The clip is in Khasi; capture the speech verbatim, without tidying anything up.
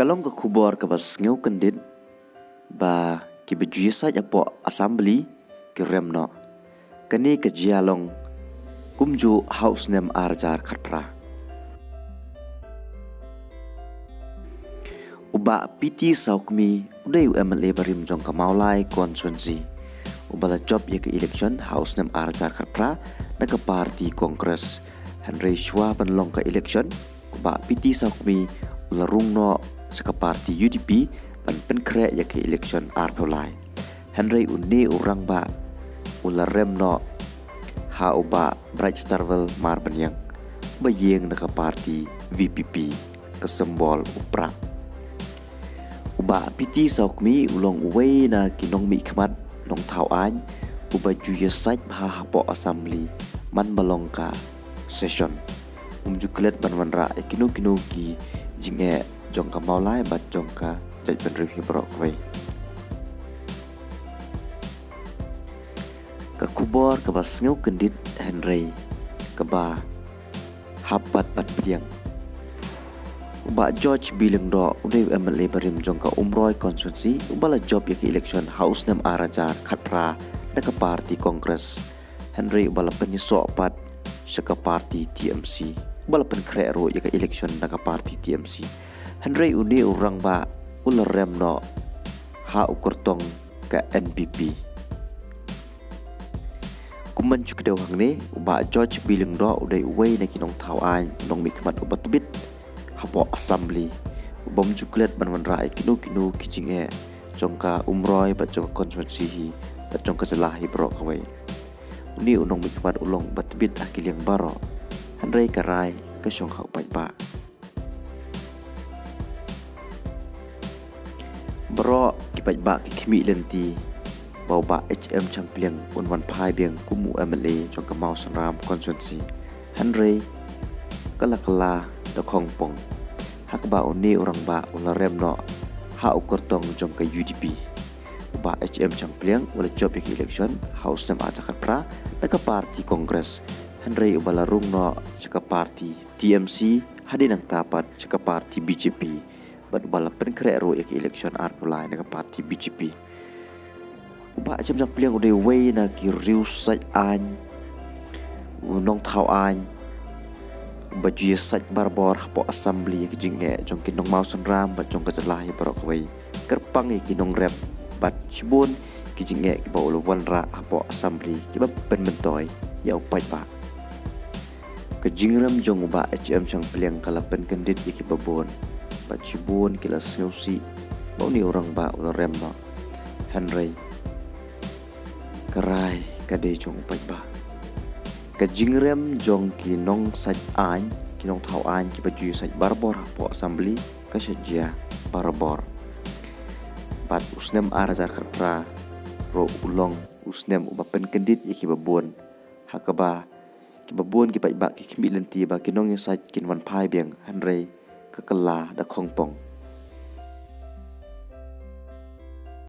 Ka long ka khubor kaba sngewkyndit ba kiba ju ïasaid hapoh Assembly ki rem noh. Kane ka jia long kumjuh ha u snem ar hajar khatphra. U Bah P T Sawkmie u dei u M L A barim jong ka Mawlai constituency, uba la jop ïa ka election ha u snem ar hajar khatphra na ka party Congress. Hynrei shuwa ban long ka election, u Bah P T Sawkmie u la rung noh sha ka party U D P ban pynkhreh ïa ka election arphew lai. Hynrei une u rangbah u la rem noh ha u Bah Brightstarwell Marbaniang, ba ïeng na ka party V P P, ka symbol u prak. U Bah P T Sawkmie u long uwei na ki nongmihkhmat nongthaw aiñ uba ju ïasaid bha hapoh Assembly man ba long ka session. Um ju klet ban wanrah ïa kino kino ki jingeh jong ka Mawlai bad jong ka jaitbynriew hi baroh kawei. Ka khubor kaba sngewkyndit hynrei kaba hap pat ban pdiang. U Bah George B Lyngdoh u dei u M L A barim jong ka Umroi constituency uba la jop ïa ka election ha u snem ar hajar khatphra na ka party Congress. Hynrei uba la pynïasoh pat sha ka party T M C, uba la pynkhreh ruh ïa ka election na ka party T M C. Hynrei une u rangbah u la rem noh ha u kyrtong ka N P P. Kum ban shu kdew hangne, u Bah George B Lyngdoh u dei uwei na ki nongthaw aiñ, nongmihkhmat uba tbit hapoh Assembly, uba um ju klet ban wanrah ïa kino kino ki jingeh jong ka Umroi bad jong ka constituency hi bad jong ka jylla hi baroh kawei. Une u nongmihkhmat u long uba tbit ha ki liang baroh. Hynrei ka rai ka shong ha u paidbah. Baroh ki paidbah ki khmih lynti ba u Bah H M Shangpliang un wan phai biang kum u M L A jong ka Mawsynram constituency. Hynrei ka la kylla da khongpong, ha kaba une u rangbah u la rem noh ha u kyrtong jong ka U D P. U Bah H M Shangpliang u la jop ïa ka election ha u snem ar hajar khatphra na ka party Congress. Hynrei uba la rung noh sha ka party T M C, hadien nangta pat sha ka party B J P, bad uba la pynkhreh ruh ïa ka election arphew lai na ka party B J P. U Bah H M Shangpliang u dei uwei na ki riewsaid aiñ, u nongthaw aiñ uba ju ïasaid barabor hapoh Assembly ïa ki jingeh jong ki nong Mawsynram bad jong ka jylla hi baroh kawei, kyrpang ïa ki nongrep bad shibun ki jingeh kiba u la wanrah hapoh Assembly kiba pynmyntoi ïa u paidbah. Ka jingrem jong u Bah H M Shangpliang ka la pynkyndit ïa kiba bun bad shibun ki la sngewsih ba une u rangbah u la rem noh. Hynrei ka rai ka dei jong u paidbah. Ka jingrem jong ki nongsaid aiñ, ki nongthaw aiñ kiba ju ïasaid barabor hapoh Assembly ka shah jia barabor. Bad u snem ar hajar khatphra ruh u long u snem uba pynkyndit ïa kiba bun, ha kaba kiba bun ki paidbah ki khmih lynti ba ki nongïasaid kin wan phai biang, hynrei ka kylla da khongpong.